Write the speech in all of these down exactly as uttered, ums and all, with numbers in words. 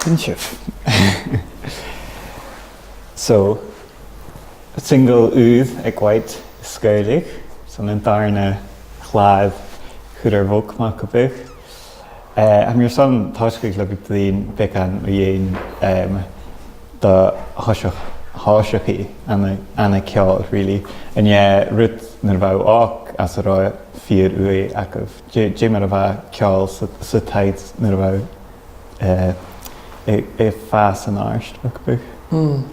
Sin sibh. So, single ùr aig White, Sgaoileadh, so an dàrna clàr a chuir air bhog, mar gum biodh. Eh, tha mi airson tòiseachadh le bhith a' bruidhinn beagan mu dheidhinn, em, do thoiseach, tòiseachaidh ann, ann an ceòl, really. An e rud nuair a bha thu òg às an robh fìor ùidh agaibh? Dè, dè mar a bha ceòl sa, sa taic nuair a bha, eh, e, e fàs an-àirde, mar gum biodh? Mm.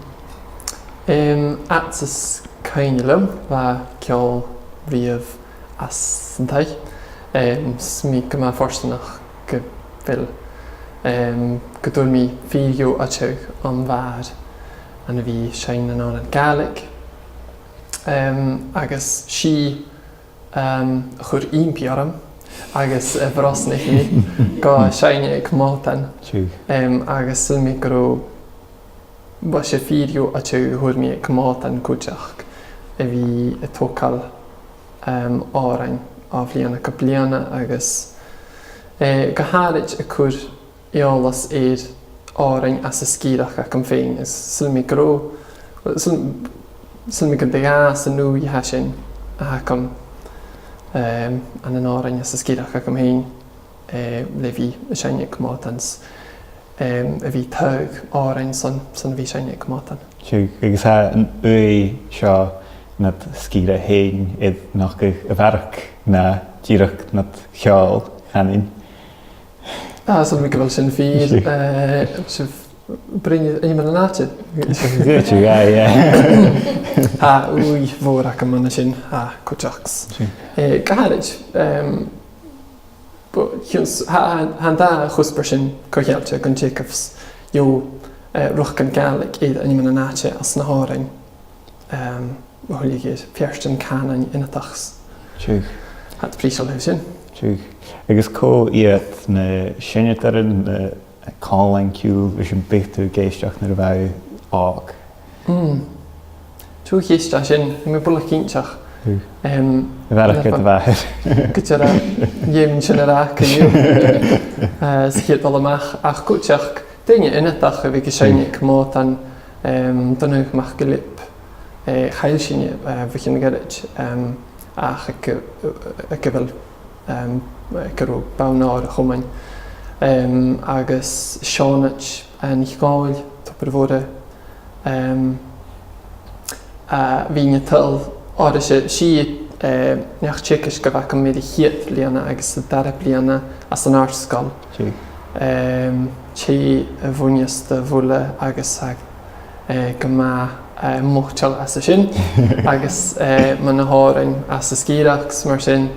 Em, fhad 's as cuimhne leam, bha ceòl riamh anns an taigh. Em, 's mi gu math fortanach gu bheil, em, gun d' fhuair mi fìor dheagh oideadh om mhàthair, ann a bhith a' seinn nan òran Gàidhlig. Em, agus 's i, em, a chuir ìmpidh orm, agus, eh, a bhrosnaich mi gu seinn aig Mòdan. True. Em, agus saoilidh mi gun robh, bha e fìor dheagh oideadh a fhuair mi aig Mòdan cuideachd, a bhith a' togail, em, òrain o bhliadhna gu bliadhna agus, eh, gu h-àraid a' cur eòlas air òrain às an sgìreachd agam fhèin, is saoilidh mi gun robh, saoil-, saoilidh mi gun do dh'fhàs an ùidh a tha sin agam, em, ann an òrain às an sgìreachd agam fhèin, eh, le bhith a' seinn aig Mòdan, em, a bhith a' taghadh òrain son, son a bhith a' seinn aig Mòdan. Sure, agus tha an ùidh seo nad sgìre fhèin air nochdadh a bharrachd na dìreach nad cheòl, chanainn. Ah, saoilidh mi gu bheil sin fìor, eh, sibh a' bruidhinn air an àm an àite. Gu dearbh, yeah, yeah. Tha ùidh mhòr agam ann an sin, tha, cuideachd. Sin. Eh, gu h-àraid, em, bu-, chionn 's, tha, tha, tha an dà chuspair sin co-cheangailte gun teagamh, eh, rudeigin Gàidhlig air an àm an àite anns na h-òrain. Em, a thuilleadh air feartan cànain ionadail. Sure. Tha iad prìseil leis sin. Sure. Agus cò iad na seinneadairean, na còmhlain ciùil ris am biodh tu ag èisteachd nuair a bha thu òg? Mm. Trobhad, tha sin, tha mi buileach cinnteach. Sure. Em, a bharrachd air do mhàthair. Gu dearbh, dh'fheumainn sin a ràdh co-dhiù. Eh, sa chiad dol a-mach, ach cuideachd, daoine ionadail a bhiodh a' seinn aig Mòdan, em, Donnchadh MacPhilip, eh, chaill sinne, eh, bho chionn ghoirid, em, ach aig, aig a bheil, em, aig an robh bonn òir a' Chomainn. Em, agus Seònaid, eh, NicDhòmhnaill, tobar mhòr, em, a bhithinn a' tadhal oirrese, 's i, eh, neach-teagaisg a bh' agam air a' chiad bhliadhna agus sa dara bliadhna anns an àrd-sgoil. Seadh. Em, tè a bhuineas do bhuille agus tha, eh, gu math, eh, moiteil às a sin. Agus, eh, mu na h-òrain às an sgìreachd, 's mar sin,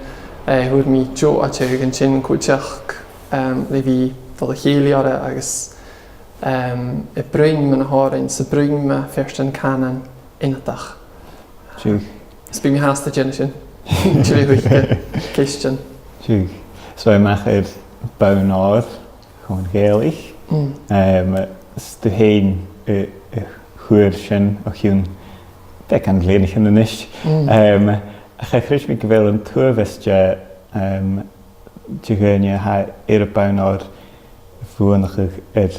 eh, fhuair mi deagh oideachadh an sin cuideachd, em, le bhith a' dol a chèilidh orra agus, em, a' bruidhinn mu na h-òrain 's a' bruidhinn mu feartan cànain ionadail. Seadh. Is bidh mi fhathast a' dèanamh sin. Tro thuice ceistean. Seadh. So, a-mach air bonn òir Chomunn Ghàidhealaich. Mm. Em, 's tu fhèin a, a fhuair sin o chionn beagan bhliadhnaichean a-nis. Mm. Em, ach a chreid mi gu bheil an t-uabhas de, em, de dhaoine a tha air a' bhonn òir a bhuannachadh air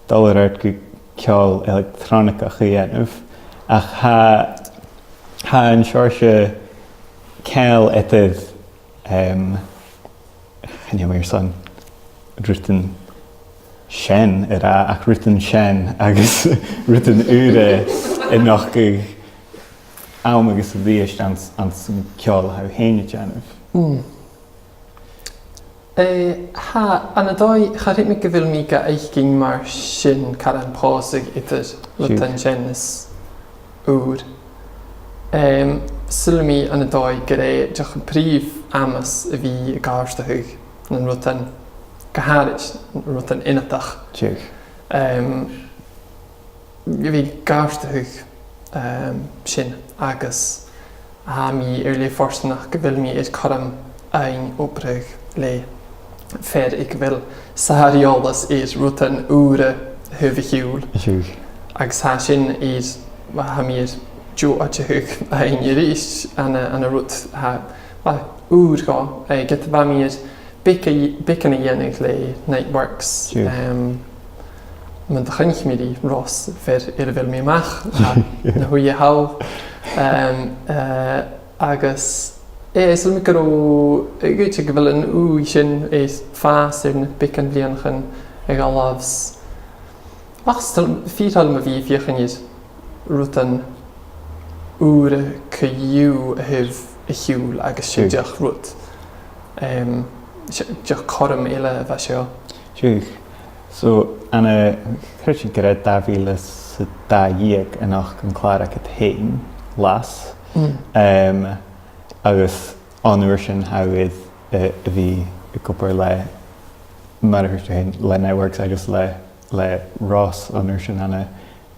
dol air adhart gu ceòl electronic a dhèanamh, ach tha, tha an seòrsa ceangal eadar, em, chan eil mi airson rudan sean a ràdh, ach rudan sean agus rudan ùra a' nochdadh àm agus a-rithist anns, anns an ceòl a tha thu fhèin a' dèanamh. Mm. Eh, tha, ann an dòigh, cha chreid mi gu bheil mi ga fhaicinn mar sin car pòsadh eadar rudan sean is ùr. Em, saoilidh mi ann an dòigh gur e dìreach am prìomh amas a bhith ag àrdachadh nan rudan, gu h-àraid rudan ionadail. Seadh. Em, a bhith ag àrdachadh, em, sin agus tha mi air leth fortanach gu bheil mi air cothrom fhaighinn obrachadh le fear aig a bheil sàr-eòlas air rudan ùra a thaobh a' chiùil. Seadh. Agus tha sin air, tha mi air deagh oideachadh fhaighinn a-rithist ann an, ann an rud, tha, well, ùr dhomh, eh, ged a bha mi air beagan, beagan a dhèanamh le Niteworks. Seadh. Em, mun do choinnich mi ri Ros, fear air a bheil mi a-mach, a, na shuidhe thall. Em, eh, agus, eh, is dòcha gu robh, eh, gu bheil an ùidh sin air fàs air na beagan bhliadhnaichean a dh'fhalbh 's, ach 's toil, fìor thoil leam a bhith a' feuchainn ri rudan ùra co-dhiù a thaobh a' chiùil agus 's e dìreach rud, em, 's e dìreach cothrom eile a bha seo. Sure. So, ann an, chreid mi gur e dà mhìle 's a dà dheug a nochd an clàr agad fhèin, Las. Mm. Em, agus on uair sin tha thu air, eh, a bhith ag obair le, mar a thuirt thu fhèin, le Networks agus le, le Ros on uair sin ann an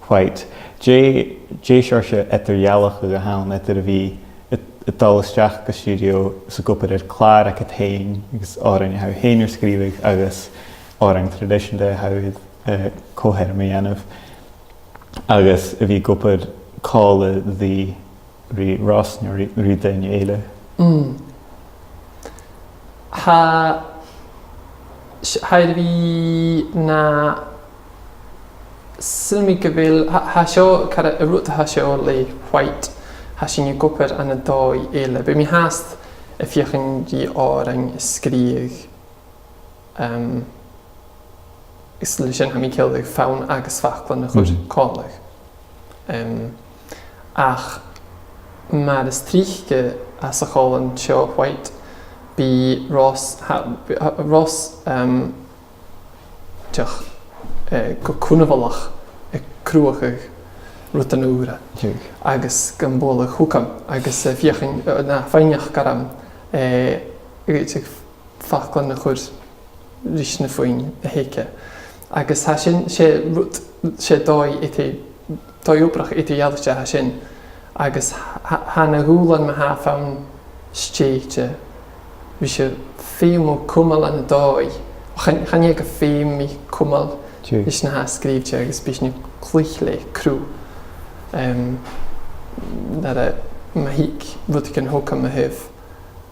White. Dè, dè seòrsa eadar-dhealachadh a th' ann eadar a bhith a', a' dol a-steach gu studio 's ag obair air clàr agad fhèin agus òrain a tha thu fhèin air sgrìobhadh agus òrain traidiseanta a tha thu air, eh, co-sheirm a dhèanamh agus a bhith ag obair còmhla ri, ri Ros no ri, ri daoine eile? Mm. Tha, s-, tha e air a bhith na, saoilidh mi gu bheil, tha, tha seo, car, an rud a tha seo le White, tha sinn ag obair ann an dòigh eile. Bidh mi fhathast a' feuchainn ri òrain a sgrìobhadh, em, is leis sin tha mi a' ciallachadh fonn agus faclan a chur còmhla. Em, ach mar as trice anns a' chòmhlan seo White, bidh Ros, tha, bidh, tha, Ros, em, dìreach, eh, gu cunbhalach a' cruthachadh rudan ùra. Agus gam bualadh thugam, agus, eh, a' feuchainn, eh, na faighneachd orm, eh, a' dèanamh faclan a chur ris na fuinn a th' aige. Agus tha sin, 's e rud, 's e dòigh eadar, dòigh-obrach eadar-dhealaichte a tha sin. Agus tha, tha na dhùbhlain ma-thà fonn stèidhichte, bidh sibh a' feumaidh cumail an dòigh. Chan, chan e gum feum mi cumail ris na tha sgrìobhte agus bidh sinn a' cluich le cruth. Em, nuair a, ma thig rudeigin thugam a thaobh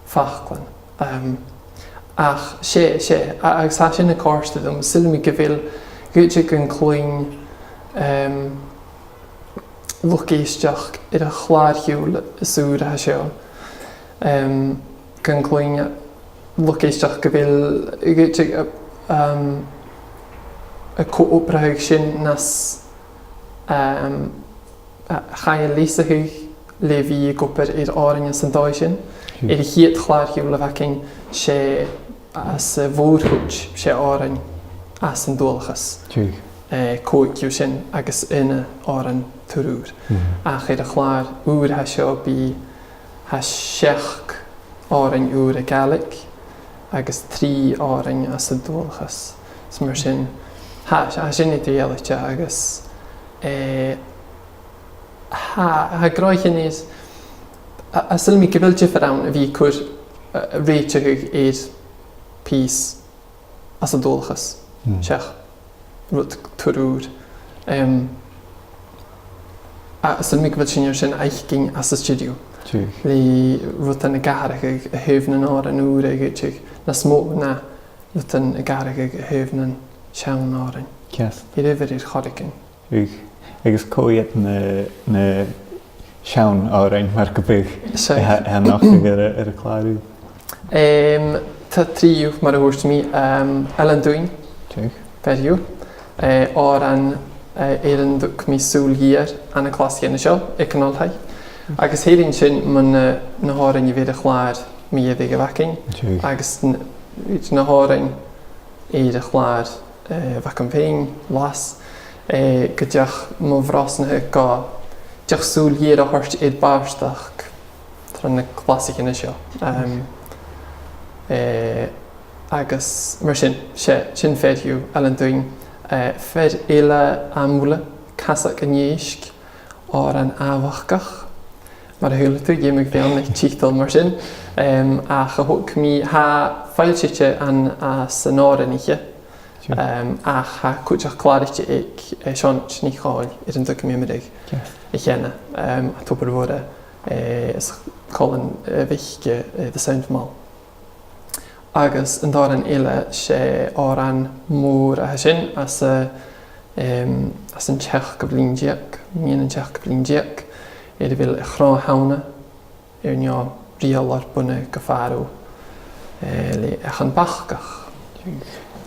faclan. Em, ach 's e, 's e, a-, agus tha sin a' còrdadh rium, saoilidh mi gu bheil, gu bheil, gun cluinn, em, luchd-èisteachd air a' chlàr-chiùil as ùire a tha seo. Em, gun cluinn luchd-èisteachd gu bheil, gu bheil, em, a' co-obrachadh sin nas, em, a, chaidh a leasachadh le bhith ag obair air òrain anns an dòigh sin. Air a' chiad chlàr-chiùil a bh' againn, 's e anns a' mhòr-chuid, 's e òrain anns an dualchas. Eh, còig dhiubh sin agus aon òran triùir. Ach air a' chlàr ùr a tha seo bidh, tha seachd òrain ùra Gàidhlig agus trì òrain anns an dualchas. Is mar sin, tha, tha sin eadar-dhealaichte agus, eh, tha, tha gnothaichean is, a, a, saoilidh mi gu bheil diofar ann a bhith a' cur, eh, rèiteachadh air pìos anns an dualchas. Seach rud triùir. Em, a, saoilidh mi gu bheil sinn air sin fhaicinn anns an stiùidio. Le rudan ag atharrachadh a thaobh nan òran ùra, a dh'fhaodadh, nas motha na rudan ag atharrachadh a thaobh nan seann òrain. Ceart. Air adhart air choreigin. Agus cò iad na, na seann òrain mar gum biodh a tha, a tha a' nochdadh air a', air a' chlàr ùr? Em, tha trì dhiubh, mar a thuirt mi, em, Eilean Dùin, fear dhiubh, eh, òran, eh, air an tug mi sùil gheur ann an clasaichean an seo aig an oilthigh. Agus thèid sinn mun, eh, na h-òrain a bh' air a' chlàr mu dheireadh a bh' againn. Agus n-, na h-òrain air a' chlàr, eh, a bh' agam fhèin, Las, eh, gun deach mo bhrosnachadh gu, deach sùil gheur a thoirt air bàrdachd tro na clasaichean an seo. Em, eh, agus mar sin, 's e, sin fear dhiubh, Eilean Dùin, eh, fear eile à Muile, Casag an Èisg, òran àbhachdach. Mar a shaoileadh tu, dh'fheumadh bean a' tiotal mar sin. Em, ach a thog mi, tha foillsichte ann anns an Òran Oidhche. Em, ach tha cuideachd clàraichte aig, eh, Seònaid NicDhòmhnaill air an tug mi iomradh a cheana. Em, a' tobar mhòr, eh, is còmhlan, eh, a bh' aice, eh, The Sound Mall. Agus an t-òran eile, 's e òran mòr a tha sin, anns a', Em, às an t-seachdamh bliadhna deug, meadhan an t-seachdamh bliadhna deug, air a bheil A' Chrodh Shamhna air neo Riaghladh air Bunadh gu Fàro, eh, le Eachann Bacach.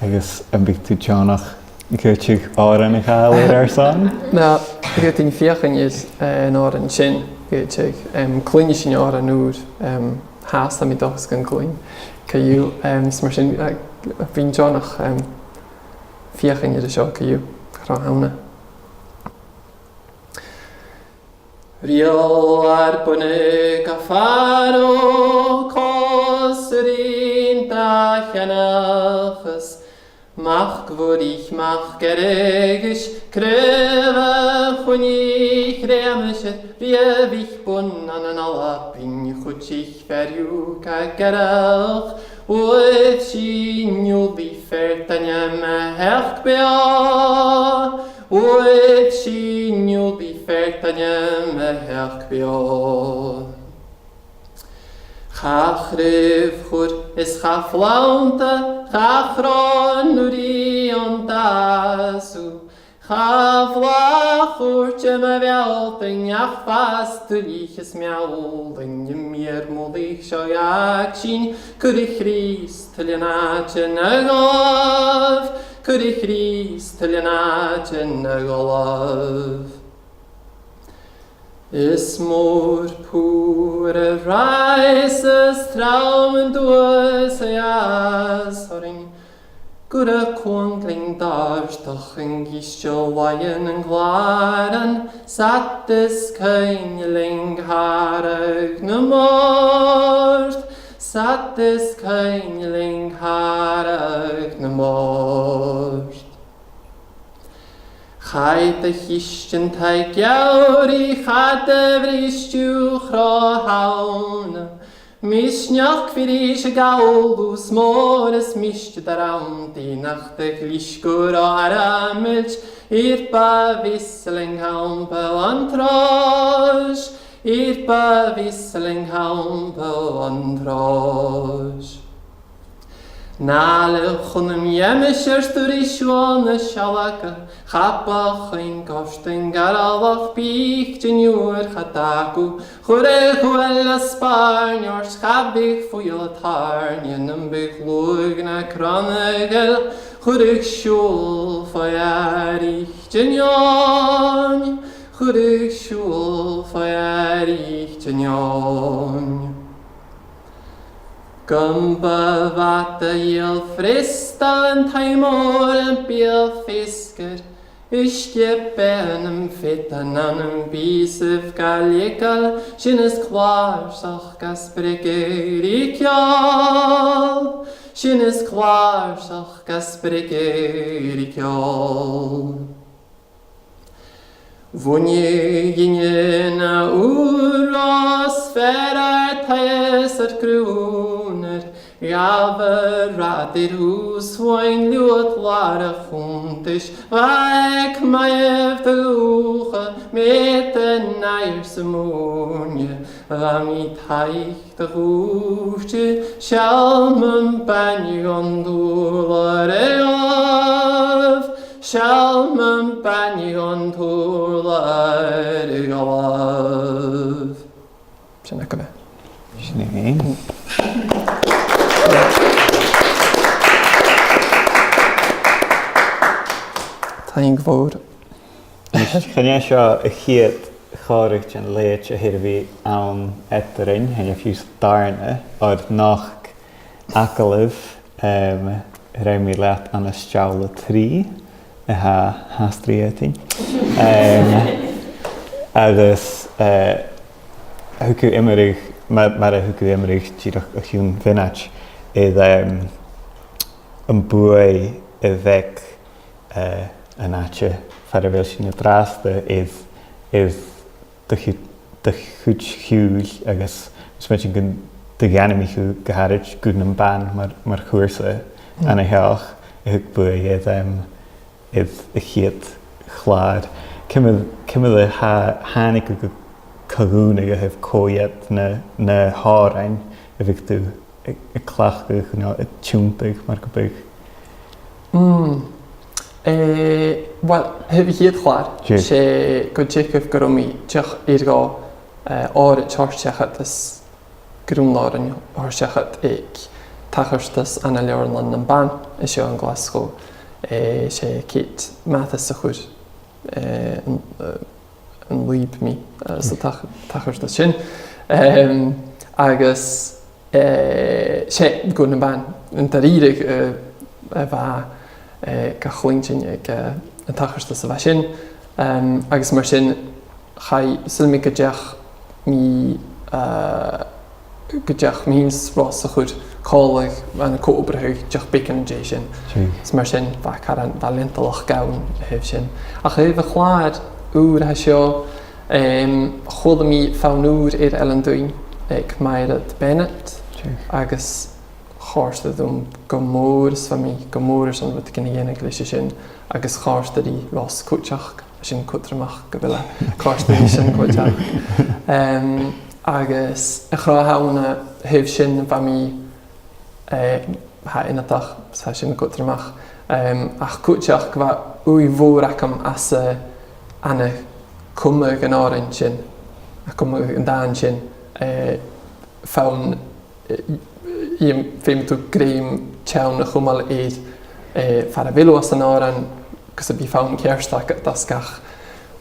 Agus am biodh tu deònach cuideachd òran a chall air ar son? Bha, bhiodh daoine a' feuchainn air, eh, an òran sin, cuideachd, em, cluinnidh sinn òran ùr, em, fhathast, tha mi an dòchas gun cluinn. Co-dhiù, em, is mar sin, eh, bhithinn deònach, em, feuchainn air a seo co-dhiù, A' Chrodh Shamhna. Riaghladh air Bunadh gu Fàro, còs a rinn dà sheanchas, Mac Mhoraich, Mac Fhearghais, Craobh a' Choinnich, Rèamaich, Rìomhaich, Bun ann an Albainn, Chuidich, Fear Iùgha Gearach, Uair sin Iùlaidh, Fear d' ainm a theachd beò, Uair sin Iùlaidh, Fear d' ainm a theachd beò. Cha chraobh chur is cha flannta, cha chròin no rìgh on dàsad, cha bhlàth chùirte ma bhealltainn, ach fàs duilich is mealltainn, am mìr mholaich seo dh'fhàg sinn, cuir a' chrios tuilleadh an àite na ghabh, cuir a' chrios tuilleadh an àite na ghabh. Is mòr pùr a ràdh is trom an duais a dh'fhàs oirnn, gur e cuan glinn dàrdach an giste laighe nan clàran, 's fhad is coinnlean càradh na mòrt, 's fhad is coinnlean càradh na mòrt. Chaidh do chiste an taigh geamhraidh, chaidh do bhristeadh Crodh Shamhna. Misneachd fir is a' gabhail thu, 's mòr is miste do rann-dìonach do ghliseadh gu ro-àrmailt, iarr-ba mhiosail an campbell an t-sròis, iarr-ba mhiosail an campbell an t-sròis. Nàile chun an Eamais air sturadh seo na sealg, cha b' e a' chuing ort an gàrradh bìdh den iuir cha d' fhàg thu, chuir e chuaille spàirn ort, cha bhiodh fuil a' tàirneann nam biodh luadh na cron a' ghoil, chuireadh siubhal fo fhàirich den fheòin, chuireadh siubhal fo fhàirich den fheòin. Gum bu mhada dhìol freastal an taigh mòr am beul feasgar, uisge beatha nam feadan ann am bìosaibh ga leigeil, sin as clàrsach gus breagadh ri ceòl, sin as clàrsach gus breagadh ri ceòl. Bhuineadh gine na ùrlas, fear air taigh 's air grunn air, ghabh a rathad air thùs bhuainn, liuthad làrach-chunntais, bha e aig maidhe de dhùthcha, meud an aighear 's a' mhùirne, bha mi taic do dhùirte, seall mun bainne gun t-ùrlar a ghabh, seall mun bainne gun t-ùrlar a ghabh. Sin agaibh e. Sin e. Taing mhòr. Chan e seo a' chiad chòmhradh den leithid a th' air a bhith ann eadarainn, chan e fiù 's an dàrna, oir nochd agallamh, em, a rinn mi leat ann an Steall a trì, a tha, tha a-staigh eadarainn. Em, agus, eh, thug thu iomradh, mar, mar a thug thu iomradh dìreach o chionn mhionaid, air, em, am buaidh a bh' aig, eh, an àite far a bheil sinn an-dràsta air, air do chu-, do chuid shiubhail agus 's mathaid gun do dh'ainmich thu gu h-àraid Gunna am Ban mar, mar chùrsa ann a sheo a thug buaidh air, em, air a' chiad chlàr. Ciamar, ciamar a tha-, thàinig thu gu co-dhùnadh a thaobh cò iad na, na h-òrain a bhiodh tu a', a' cleachdadh no a' tionndadh mar gum biodh? Mm. Eh, Well, tha mi a' chiad chlàr. Seadh. 'S e gu dearbh gun robh mi dìreach air gu, eh, òraid a thoirt seachad is grunn òrain a thoirt seachad aig tachartas ann an Leabharlann nam Ban, an seo ann an Glaschu. Eh, 's e Kate Mathis a chuir, eh, an, eh, an lùib mi, eh, sa tach-, tachartas sin. Em, agus, eh, 's e Gùrr nam Ban an da-rìribh, eh, a bha, eh, ga chluinntinn aig, eh, an tachartas a bha sin. Em, agus mar sin, chaidh, saoilidh mi gun deach mi, eh, gun deach mi fhìn 's Ros a chur còmhla ann an co-obrachadh dìreach beagan an dèidh sin. Seadh. Is mar sin, bha caran, bha leantalachd ann a thaobh sin. Ach a thaobh a' chlàr ùr a tha seo, em, chuala mi fonn ùr air Eilean Dùin aig Mairead Bennett, Seadh. agus chòrd e rium gu mòr, is bha mi gu mòr airson rudeigin a dhèanamh leis a sin, agus chòrd e ri Ros cuideachd, sin cudromach gu bheil e, chòrd e ris-san cuideachd. Em, agus a' chrò-, a thaobh sin, bha mi, eh, tha e ionadach, 's tha sin cudromach. Em, ach cuideachd bha ùidh mhòr agam às a, ann an cumadh an òrain sin, a' cumadh an dàn sin, eh, fonn, eh, feumaidh tu grèim teann a chumail air, eh, far a bheil thu anns an òran, gus am bi fonn ceart agad anns gach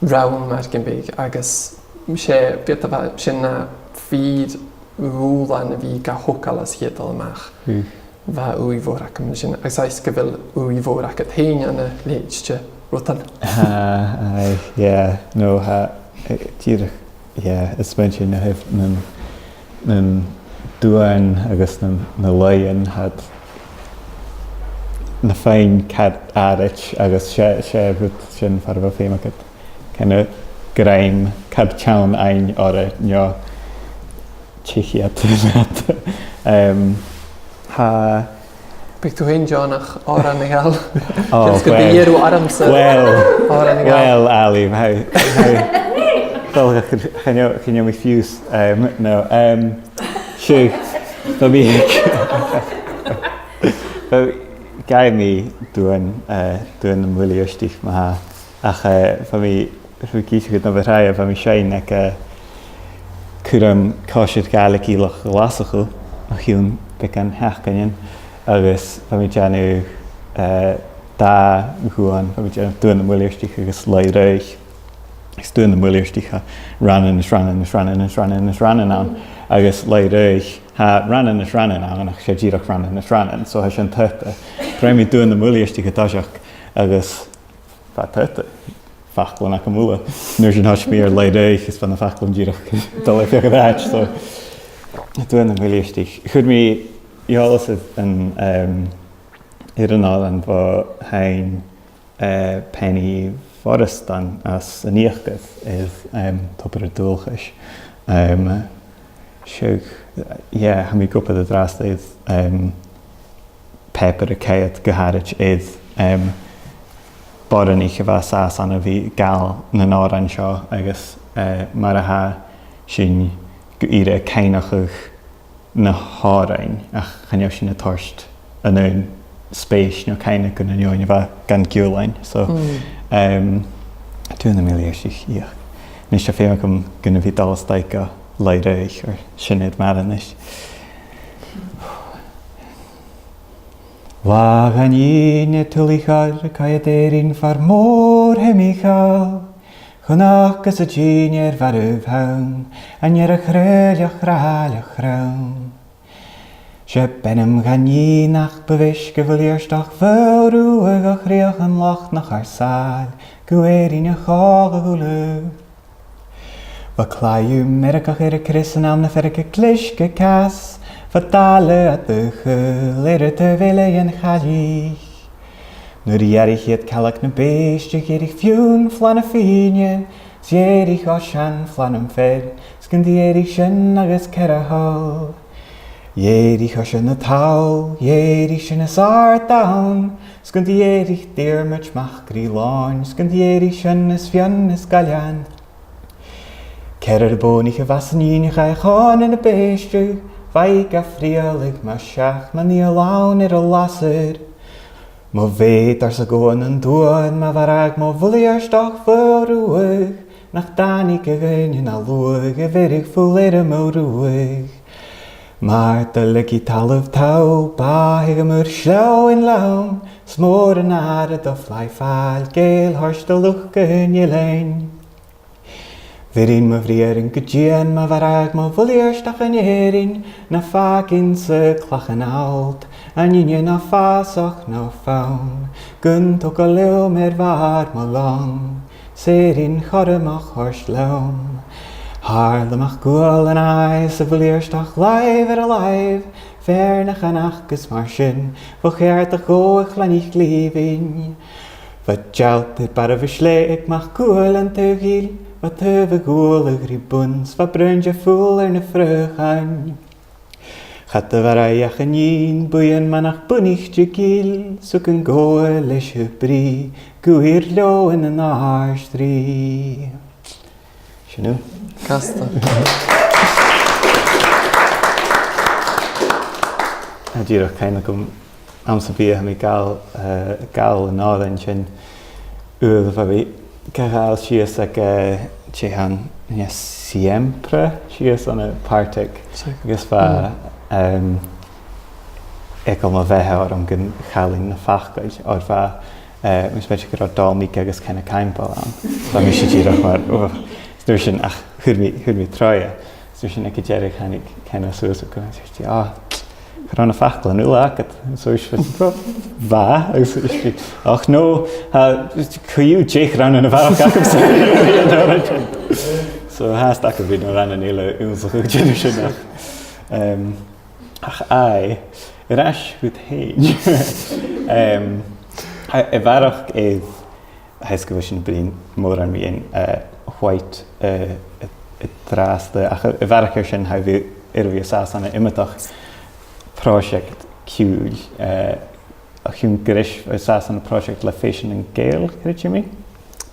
rann mar gum biodh, agus 's e, bha e, sin na fìor dhùbhlan a bhith ga thogail às a' chiad dol a-mach. Hmm. Bha ùidh mhòr agam an sin, agus 's e gu bheil ùidh mhòr agad fhèin ann an leithid de rudan. Ah, aye, yeah, no, tha, eh, dìreach, yeah, is mar sin a thaobh nan, nan duan agus nan, nan laoidhean, tha iad na fhèin ceart àraid, agus 's e, 's e rud sin far am faigh mi ceart, kind of, grèim, ceart teann fhaighinn orra, no, tha e ceart. Em, tha. Bidh tu fhèin deònach òran a ghabhail. Oh, well. Gum bi iarraidh ormsa. Well, òran a ghabhail. Well, Ailean, how, how, well, chan eil, chan eil mi fiù 's, em, no, em, sure, bha mi, bha, gabhaidh mi duan, eh, duan nam Muilearstich, ma-thà. Ach, eh, bha mi, bha mi ag innse dhut na bu tràithe, bha mi a' seinn aig, eh, cuirm Còisir Ghàidhlig Loch Ghlaschu o chionn beagan sheachdainean, agus bha mi a' dèanamh, eh, dà dhuan, bha mi a' dèanamh Duan nam Muilearstich agus Laoidh Raoich. Agus Duan nam Muilearstich, tha rannan is rannan is rannan is rannan is rannan ann, agus Laoidh Raoich, tha rannan is rannan ann, ach 's e dìreach rannan is rannan, so tha sin taghta. Rinn mi Duan nam Muilearstich an toiseach, agus bha e taghta. Faclan agam uile. An uair sin thòisich mi air Laoidh Raoich, is bha na faclan dìreach a' dol air feadh an àite, so. Duan nam Muilearstich. Chuir mi eòlas air an, em, air an òran bho sheinn, eh, Penny Mhoireasdan às an Ìochdar air, em, Tobar an Dualchais. Em, seadh, yeah, tha mi ag obair an-dràsta air, em, pàipear a' coimhead gu h-àraid air, em, boireannaich a bha an sàs ann a bhith a' gabhail nan òrain seo agus, eh, mar a tha sinn gu ìre a' cuimhneachadh na h-òrain, ach chan eil sinn a' toirt an aon spèis no cuimhne gu na h-òrain a bha gan giùlain. So, em, Duan nam Muilearstich, yeah. A-nis, tha feum agam gun a bhith dol a-steach gu Laoidh Raoich, oir sin iad mar a-nis. Bha an nighean a' tuilich oirre, coimhead Èirinn far mòr thimcheall, chunnacas a' dìnnear bha roimh thonn, an fhear a' chraoladh, a' chraoladh, a' chraoladh. 'S e b' ainm dhan nighean ach bu mhisg a' Mhuilearstach, bha ruadh a' chrìoch an loch nach ar sàil, gu Èirinn a chòmhdach uile. Bha claidheamh meirgeach air a criosan ann, am feirg a' clisg a' chas, bha daille a' dùthchail air an taobh eile dhen chaillich. Nuair a dh'fhairich iad caileag na bèiste, dh'èirich Fionn flan a' phìob, 's dh'èirich Oisean flan am fear, 's gun do dh'èirich sin agus ceithir a thadhal. Dh'èirich Oisean a' tadhal, dh'èirich sin as àirde ann, 's gun do dh'èirich Diarmad mac Rìgh Lòin, 's gun do dh'èirich sin is Fionn is Gaillean. Ceithir bònaich a bha san ìneach, a' chòmhnaidh na bèiste, bha i ga frithealadh mar seach, mar nighean làn air a lasair. Mo mhàthair 's a' gabhail nan duan, mo mhàthair mo bhuillear-stòc fo ruadh, nach tàinig a dhuine na luadh a bheireadh fuil air mo ruadh. Mar do leig i talamh toll, bàthadh mo shleamhain leam, 's mòr an àireamh do phlàigh fàil, gèill thoirt do luchd an eilein. Bheirinn mo bhriathran gu dian, mo mhàthair mo bhuillear-stòc an Èirinn, na fàgainn 's a' chlachan allt, an innean no fàsach no fonn, gun togail leam air bàrr mo long, 's Èirinn chormach thoirt leam. Tharla MacCumhaill an Àigh 's a bhuillear-stòc làimh air làimh, fear na cheannach agus mar sin, bho cheart a' chòmhdach leanaich lìomhainn. Bha dealt air bàrr a' bhùirn aig MacCumhaill an taobh ghil, bha taobh a' ghuail a' ghrìob bun, 's bha broinn de fuil air na fraochain. Cha do mharbh e ach an nighean, buidheann manaich bunaidh de ghil, 's thug an gobha leis a' bhrìgh, gu ìre leotha an àrd-strì. Sin thu. Gasta. Tha dìreach cuimhne agam anns a' bhliadhna a bha mi a' gabhail, eh, a' gabhail an òrain sin, uair a bha mi ga ghabhail sìos aig, eh, tè a th' ann, an e Siempre, sìos ann am Partick. Agus bha, em, eagal mo bheatha orm gun chaill sinn na faclan, oir bha, eh, tha mi a' smaointinn gun robh Dòmhnall Mhic agus Ceana Caimbeul ann. Bha mise dìreach mar, "Oh." Is an uair sin, ach chuir mi, chuir mi troimhe. Is an uair sin aig an deireadh thàinig Ceana suas agam agus thuirt i, "Ah, cha robh na faclan uile agad." Is thuirt mi, "Bha." Agus thuirt i, "Och no, tha, co-dhiù deich rannan a bharrachd agamsa." So, tha fhios agam, bidh na rannan eile ionnsachadh an uair sin, ach, em, ach aye, air ais dhut fhèin. Em, a, a bharrachd air, tha fhios gu bheil sinn a' bruidhinn mòran mu dheidhinn, eh, White, eh, a, an-dràsta, ach a, a bharrachd air sin, tha thu air a bhith an sàs ann an iomadach pròiseact ciùil, eh, a chionn greis, an sàs ann am pròiseact le Fèisean nan Gàidheal, creididh mi?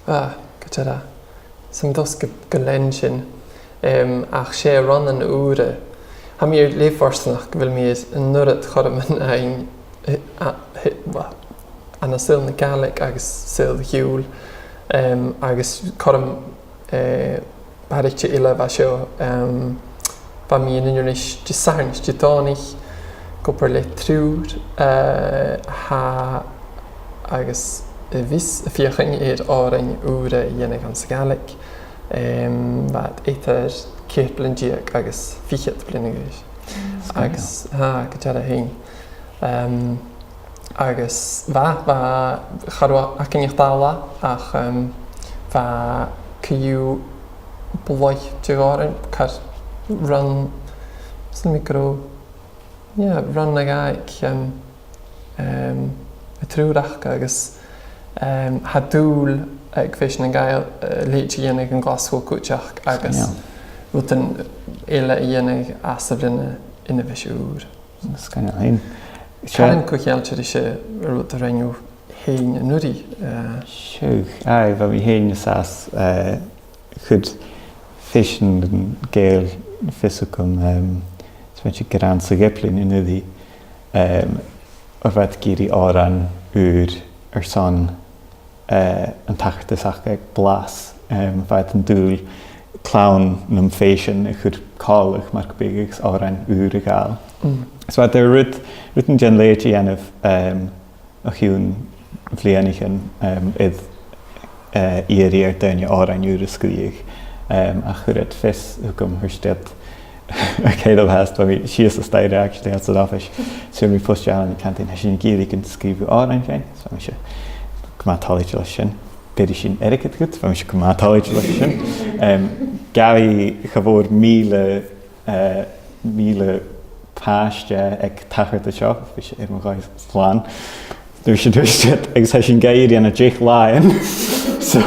Ah, gu dearbh. 'S ann dòcha gu, gu lean sin, em, ach 's e rannan ùra. Tha mi air leth fortanach gu bheil mi air an uiread chothroman fhaighinn, eh, a, eh, bha, ann an saoghal na Gàidhlig agus saoghal a' chiùil, em, agus cothrom, eh, barraichte eile bha seo, em, bha mi ann an Inbhir Nis Disathairne is Didòmhnaich, ag obair le triùir, eh, a tha agus a bhios a' feuchainn air òrain ùra a dhèanamh anns a' Ghàidhlig. Em, bha iad eadar ceithir bliadhna deug agus fichead bliadhna a dh'aois. Sgoinneil. Agus, tha, gu dearbh fhèin. Em, agus bha, bha, cha robh againn ach dà latha, ach, em, bha co-dhiù bluaich de dh'òrain, car rann, saoilidh mi gun robh, yeah, rann no dhà aig, em, em, an triùir aca agus, em, tha dùil aig Fèisean nan Gàidheal, eh, leithid a dhèanamh ann an Glaschu cuideachd agus rudan eile a dhèanamh anns a' bhliadhna ùr. Sgoinneil fhèin. Chan eil e co-cheangailte ris an rud a rinn thu fhèin an-uiridh, eh. Seadh, aye, bha mi fhèin an sàs, eh, chuir Fèisean nan Gàidheal fios thugam, em, is mi a' smaointinn gur ann sa Ghiblean an-uiridh, em, a bha iad ag iarraidh òran ùr airson, eh, an tachartas aca aig Blas, em, bha iad an dùil clann nam fèisean a chur còmhla mar gum biodh agus òrain ùr a ghabhail. Mm. So, bha iad air rud, rudan den leithid a dhèanamh, em, o chionn bhliadhnaichean, em, air, eh, iarraidh air daoine òrain ùr a sgrìobhadh, em, ach chuir iad fios thugam, thuirt iad, a' chiad oidhche, bha mi sìos an staidhre, actually, anns an oifis, 's fhuair mi post-dealain a' cantainn, "Tha sinn ag iarraidh gun sgrìobh thu òrain fhèin." So bha mise gu math toilichte leis sin. "Bheiridh sinn airgead dhut." Bha mise gu math toilichte leis sin. Em, ghabh i cha mhòr mìle, eh, mìle pàiste aig tachartas seo, bha mise air mo dhòigh slàn. Thuirt iad, thuirt iad, agus tha sinn ga iarraidh ann an deich latha. So,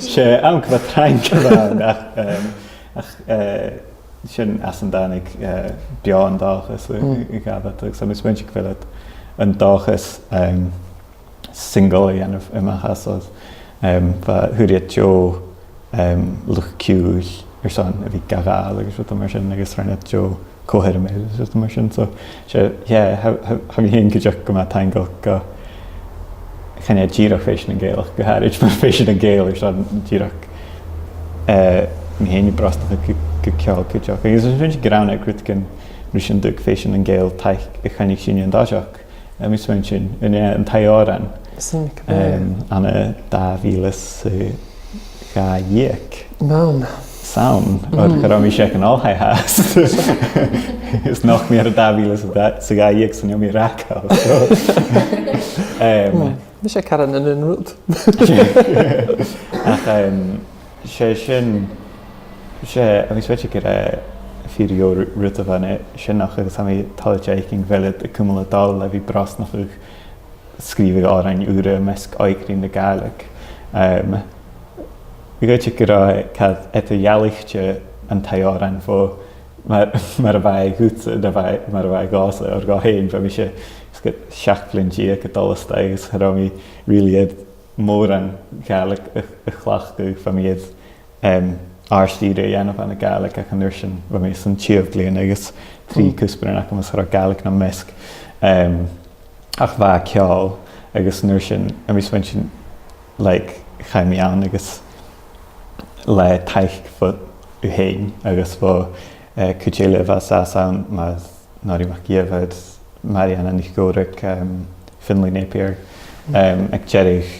's e àm gu math trang a bh' ann, ach, em, ach, eh, sin às an tàinig, eh, beò an dòchas a, a ghabh iad, agus tha mi a' smaointinn gu bheil iad an dòchas, em, single a dhèanamh a-mach às, so, em, bha, fhuair iad deagh, em, luchd-ciùil airson a bhith ga ghabhail agus rudan mar sin, agus rinn iad deagh co-sheirm air agus rudan mar sin. So, 's e, yeah, tha, tha, tha mi fhìn cuideachd gu math taingeil gu, Chan e dìreach fèisean nan Gàidheal, ach gu h-àraid mar fèisean nan Gàidheal airson dìreach, eh, mi fhìn a' brosnachadh gu, gu ceòl cuideachd. Agus tha mi a' smaointinn gur ann aig rudeigin ris an tug fèisean nan Gàidheal taic a choinnich sinn an toiseach. Tha mi a' smaointinn, an e, an taigh-òrain. Sin gu bheil. Em, ann an dà mhìle 's a dhà dheug. Bhuel. Sin. Oir cha robh mise aig an oilthigh fhathast. Is nochd mi air an dà mhìle 's a dhà, 's a dhà dheug 's chan eil mi ràcach. So, em, 'S e caran an aon rud. Ach, em, 's e sin, 's e, tha mi a' smaointinn gur e fìor dheagh ru-, rud a bh' ann an sin, ach agus tha mi toilichte fhaicinn gu bheil iad a' cumail a' dol le bhith a' brosnachadh sgrìobhadh òrain ùra am measg òigridh na Gàidhlig. Em, bha mi a' tuigsinn gur e ceud eadar-dhealaichte an taigh-òrain bho mar, mar a bha e dhutsa, no bha, mar a bha e dhòmhsa, oir dhomh fhèin, bha mise, is gu seachd bliadhna deug a' dol a-steach, agus cha robh mi really air mòran Gàidhlig a, a chleachdadh, bha mi air, em, àrd-ìre a dhèanamh ann an Gàidhlig, ach an uair sin, bha mi san t-siathamh bliadhna agus trì cuspairean agam is cha robh Gàidhlig nam measg. Em, ach bha ceòl, agus an uair sin, tha mi a' smaointinn, like, chaidh mi ann agus le taic bho thu fhèin agus bho, eh, cuid eile a bha an sàs ann, mar Norrie MacÌomhair, Màiri Anna NicGobharaig, em, Finlay Napier, em, aig deireadh,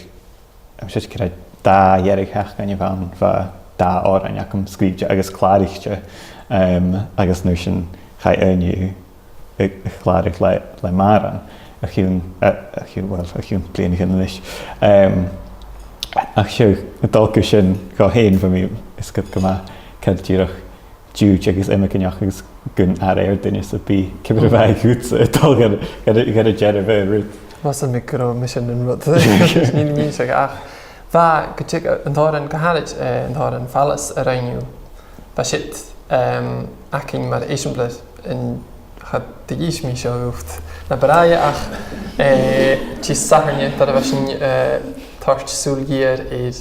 tha mi a' smaointinn gur e dà dheireadh-sheachdain a bh' ann, bha dà òran agam sgrìobhte agus clàraichte, em, agus an uair sin chaidh aon dhiubh a, a chlàradh le, le Màireann, o chionn, a, o chionn, well, o chionn bliadhna a-nis. Em, ach seo, a' dol gu sin dhomh fhèin, bha mi, is gu, gu math, ceud dìreach diùid agus iomadh-ghnothaich agus gun a-rèir duine sam bith, ciamar a bha e dhutsa a' dol gu, gu, gu dearbh aon rud. Bha mi ag ràdh mise an aon rud. Nì, nì mi sin, ach bha, gu dearbh, an t-òran gu h-àraid, eh, an t-òran Fallas a rinn thu. Bha siud, em, againn mar eisimpleir an, cha do dh'inns mi seo dhut na b' fhaide ach, eh, Disathairne, nuair a bha sinn, eh, toirt sùil gheur air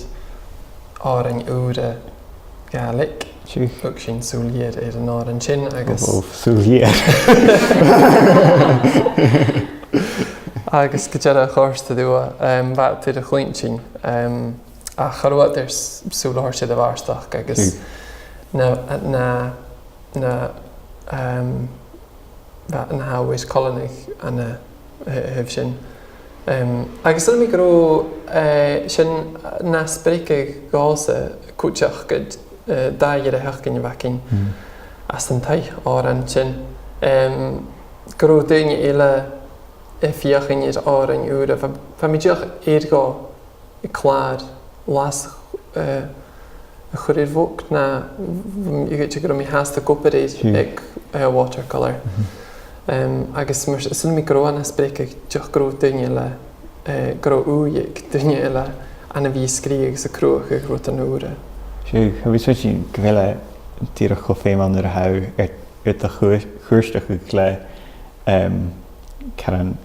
òrain ùra Gàidhlig. Seadh. Thug sinn sùil gheur air an òran sin agus... Ó, ó, sùil gheur. Agus gu dearbh chòrd e riutha, em, bha iad air a chluinntinn, em, ach cha robh iad air s-, sùil a thoirt air a' bhàrdachd agus... Seadh. Na, na, na, em, bha, na tha a' còmhradh ann an, eh, thaobh sin. Em, agus saoilidh mi gun robh, eh, sin na spreagadh dhòmhsa cuideachd, eh, dà dheireadh-sheachdain a bh' againn às an taigh-òrain sin. Em, gun robh daoine eile a' feuchainn air òrain ùra, bha, bha mi dìreach air dhomh a' chlàr leis, eh, a chur air bhog na, m-, m-, gun robh mi fhathast ag obair air... Seadh. Aig, eh, Watercolour. Mhm. Em, agus mar sin, saoilidh mi gun robh e na spreagadh dìreach gun robh daoine eile, eh, gun robh ùidh aig daoine eile ann a bhith a' sgrìobhadh agus a' cruthachadh rudan ùra. Seadh, tha mi a' smaointinn gu bheil e dìreach cho feumail nuair a tha thu air, air do chuair-, chuairteachadh le, em, caran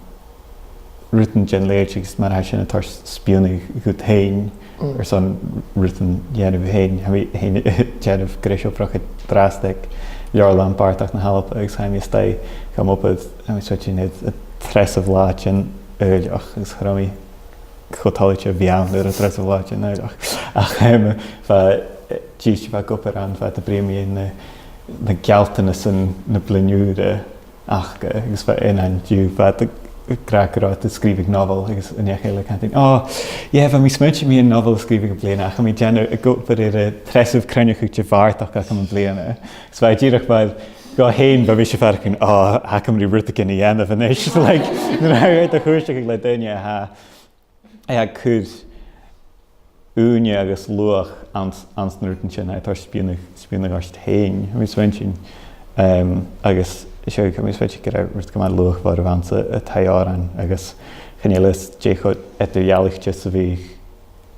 rudan den leithid agus mar a tha sin a' toirt spionnadh dhut fhèin, mm, airson rudan a dhèanamh fhèin. Tha mi fhìn a' dèanamh greis-obrach an-dràsta aig Leabharlann Bàrdachd na h-Alba agus chaidh mi a-steach gam obair, tha mi a' smaointinn, air an treasamh latha den Fhaoilleach agus cha robh mi cho toilichte a bhith ann air an treasamh latha den Fhaoilleach. Ach, em, bha, eh, dithis a bha ag obair ann, bha iad a' bruidhinn mu na, na gealltanas anns na bliadhna ùra aca, agus bha aon an-diugh, bha iad ag ràdh gun robh iad a' sgrìobhadh nobhail, agus an neach eile a' cantainn, "Ò, yeah, bha mi a' smaointinn mu nobhail a sgrìobhadh am-bliadhna, ach tha mi a' dèanamh, ag obair air an treasamh cruinneachaidh de bhàrdachd agam am-bliadhna." Agus bha e dìreach mar, dhomh fhèin, bha mise a' faireachdainn, "Ò, th' agam ri rudeigin a dhèanamh a-nis." Like, nuair a tha thu air do chuairteachadh le daoine a tha, a tha a' cur ùine agus luach anns, anns na rudan sin, tha e a' toirt spionnadh, spionnadh ort fhèin, tha mi a' smaointinn. Em, agus seo, tha mi a' smaointinn gur e rud gu math luachmhor a bh' anns an, an taigh-òrain, agus chan eil fhios dè cho eadar-dhealaichte 's a bhiodh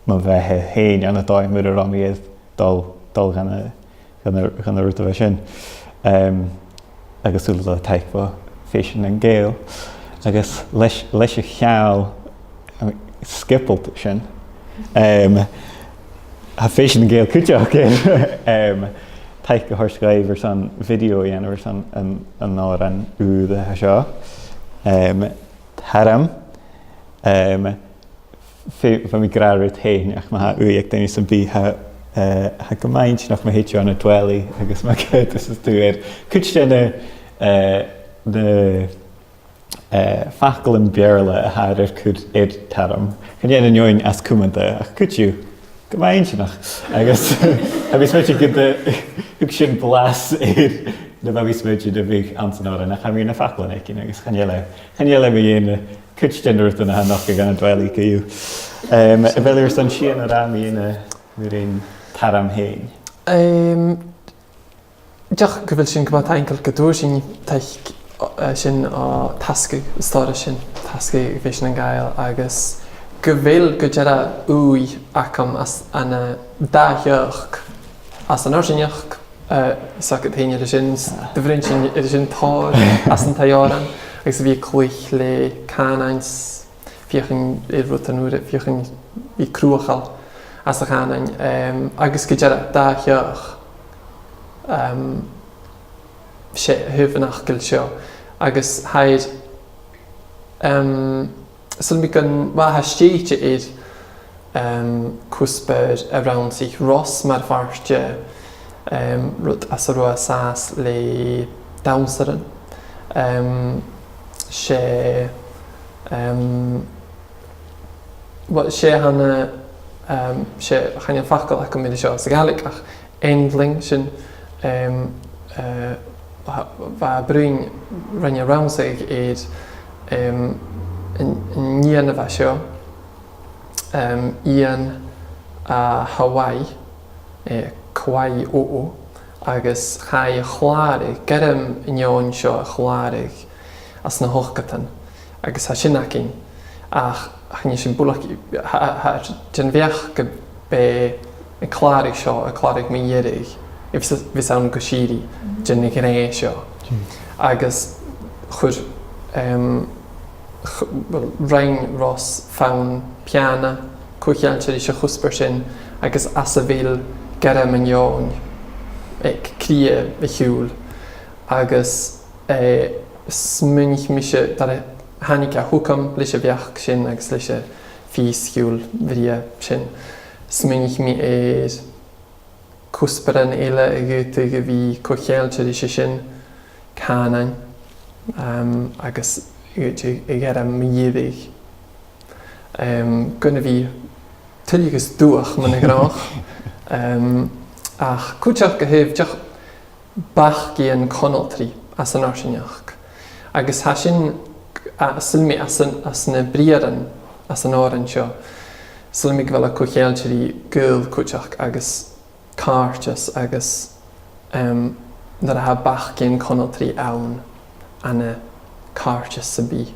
mo bheatha fhèin ann an dòigh mura robh mi air dol, dol dhan a', dhan a', dhan an rud a bha sin. Em, agus uile le taic bho Fèisean nan Gàidheal. Agus leis, leis a' cheangal, I mean, sgiobalta sin, em, tha Fèisean nan Gàidheal cuideachd air, em, taic a thoirt dhuibh airson video a dhèanamh airson an, an òrain ùr a tha seo. Em, Taram, em, feumaidh mi ag ràdh rud fhèin, ach ma tha ùidh aig duine sam bith, tha, eh, tha e gu math inntinneach ma thèid thu ann an dwelly, agus ma choimheadas tu air cuid de na, eh, na, eh, faclan Beurla a tha air cur air tarm. Chan e an aon às cumanta, ach cuid dhiubh gu math inntinneach. Agus tha mi a' smaoineachadh gun do thug sin blas air na bha mi a' smaoineachadh a bhiodh anns an òran, ach tha mi na faclan fhaicinn, agus chan eil e, chan eil e mu dheidhinn cuid de na rudan a tha a' nochdadh ann an dwelly co-dhiù. Em, a bheil thu airson sìon a ràdh mu dheidhinn, mu dheidhinn tarm fhèin? Em, dìreach gu bheil sinn gu math taingeil gun d' fhuair sinn taic, eh, sin, eh, tasgadh, an stòras sin, tasgadh Vision and Guile, agus gu bheil gu dearbh ùidh agam anns an, eh, dà sheachd anns an fharsaingeachd, eh, 's aithne dhut fhèin air sin, s-, do bhruidhinn sinn air sin tòrr anns an taigh-òrain, agus a bhith a' cluich le cànain, s-, feuchainn air rudan ùra, feuchainn a bhith cruthachail anns a' chànain, em, agus gu dearbh dà sheachd, em, 's e a thaobh an fhacail seo, agus tha e, em, saoilidh mi gun, ma tha stèidhichte air, em, cuspair a' rannsachaidh Ros mar phàirt de, em, rud anns an robh e sàs le dannsaran. Em, 's e, em, well, 's e tha na, em, 's e, chan eil facal agam air seo sa Ghàidhlig, ach endling sin, em, eh, bha, bha e a' bruidhinn, rinn e rannsachadh air, em, an, an nighean a bha seo, em, Iain à Hawaii, eh, Kauai o'o, agus chaidh a chlàradh, gairm an fheadhainn seo a chlàradh anns na h-ochdadan, agus tha sin againn, ach chan eil sin buileach, tha, tha, tha, den bheachd gum b' e an clàradh seo, an clàradh mu dheireadh, a bhios, bhios ann gu sìorraidh, den ghnè seo. Agus chuir, em, ch-, well, rinn Ros fonn piàna co-cheangailte ris a' chuspair sin, agus anns a bheil gairm an fheadhainn aig cridhe a shiubhail. Agus, eh, smaoinich mise, dar a thàinig e thugam leis a' bheachd sin agus leis a' fhìor sgeul bhrèagha sin, smaoinich mi air cuspairean eile a dh'fhaodadh a bhith co-cheangailte ris sin, cànain, em, agus a dh'fhaodadh a ghairm mu dheireadh. Em, gun a bhith tuilleadh is dubhach mun a' ghnothach. Em, ach cuideachd a thaobh dìreach bac dhen chonaltradh anns an fharsaingeachd. Agus tha sin, a, saoilidh mi anns an, anns na briathran anns an òran seo, saoilidh mi gu bheil e co-cheangailte ri gaol cuideachd agus càirdeas agus, em, nuair a tha bac dhen chonaltradh ann, ann an càirdeas sam bith.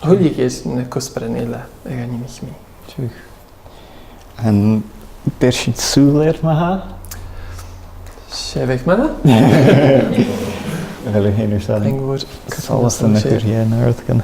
Thuilleadh air na cuspairean eile a dh'ainmich mi. Seadh. Am beir sinn sùil air, ma-thà? 'S e, bhiodh math. A bheil thu fhèin airson solas a chur air an òran?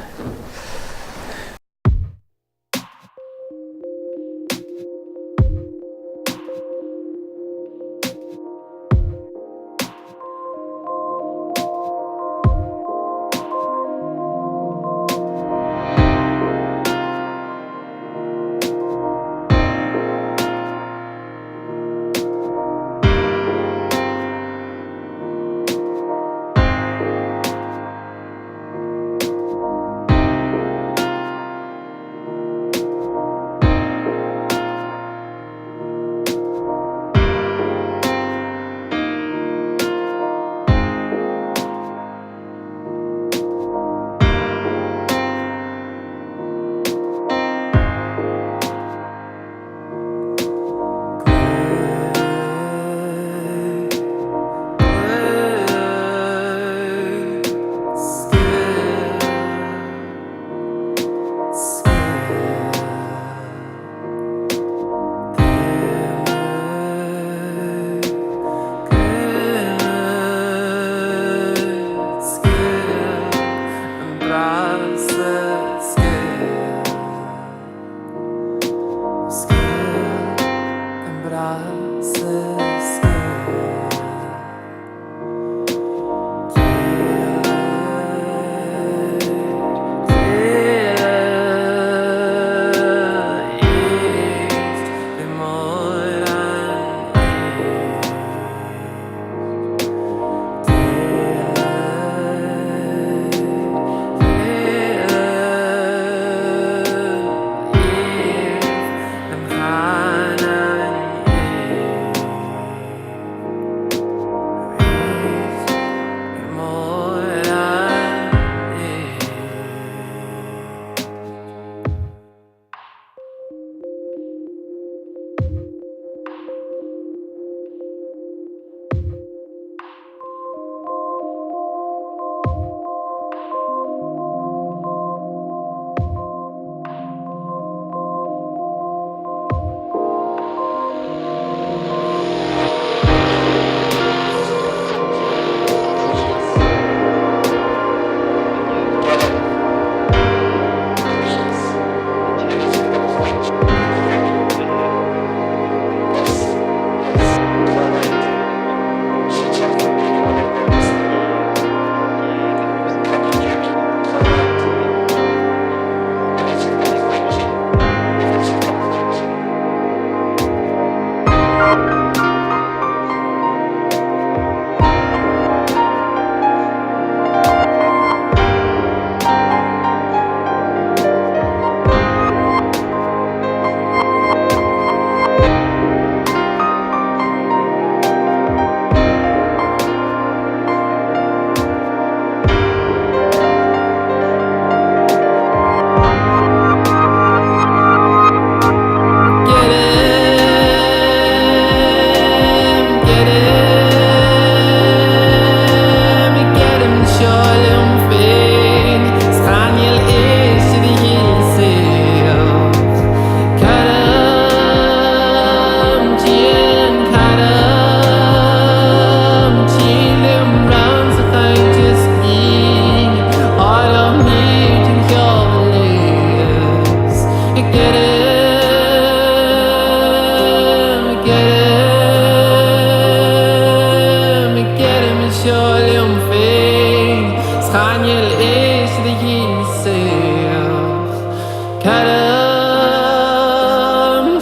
Caran,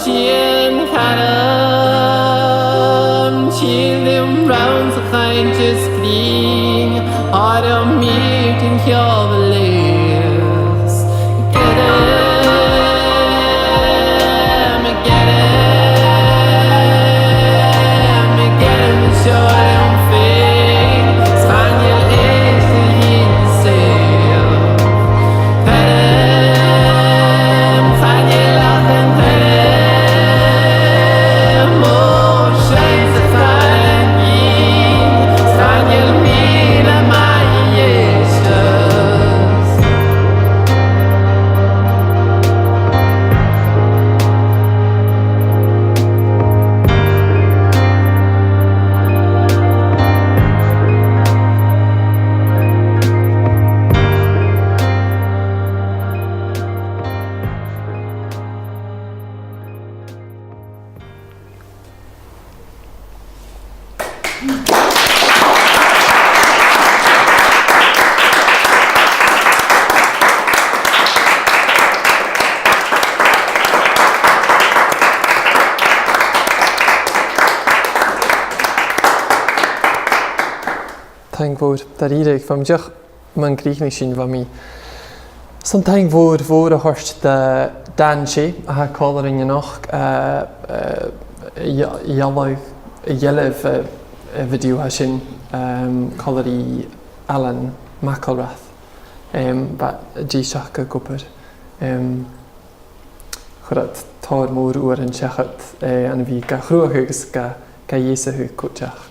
tìoraidh, caran, tìoraidh, rann sa chainnt is grinn, air am mìr den cheòl a leigheas. Gearraidh, gearraidh, gearraidh, seo leam fhèin, 's chan eil èist a dh'fhìon saoil. Taing mhòr, dha-rìribh, bha mi dìreach mun chrìochnaidh sinn, bha mi son taing mhòr, mhòr a thoirt do Dan Shea, a tha còmhla rinn a-nochd, eh, eh, a dhea-, a dhealbh, a dhealbh, eh, a' video a tha sin, ehm, còmhla ri Alan McElrath. Ehm, bha e dìreach ag obair. Ehm, chuir iad tòrr mòr uairean seachad, eh, ann a bhith ga chruthachadh agus ga, ga dheasachadh cuideachd.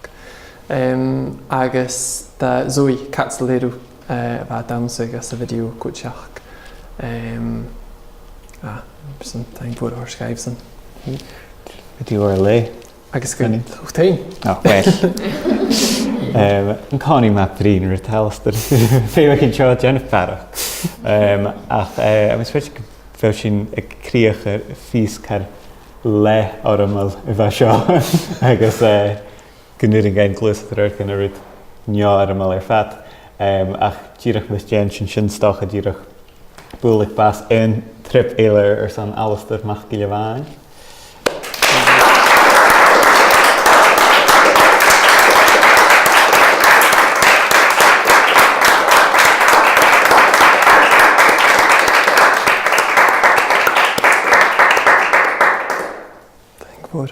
Em, agus do Zoe Katz Leroux, eh, a bha a' dannsa anns a' video cuideachd. Em, ah, son taing mhòr a thoirt dhaibhsan. Video air leth. Agus gu Annie. Tain. Oh, well. Em, an-còmhnaidh ma bhruidhinn ri Alasdair, feumaidh sinn seo a dhèanamh barrachd. Em, ach, eh, agus feuch gu bheil sinn a' crìoch air feasgar leth-fhoirmeil a bha seo, agus, eh, gun urrainn dhuinn gluasad air adhart gu na rudan neo-fhoirmeil air fad. Em, ach dìreach mus dèan sinn sin, 's dòcha dìreach bualadh bàs aon triop eile airson Alasdair MacIlleBhàin. Taing mhòr.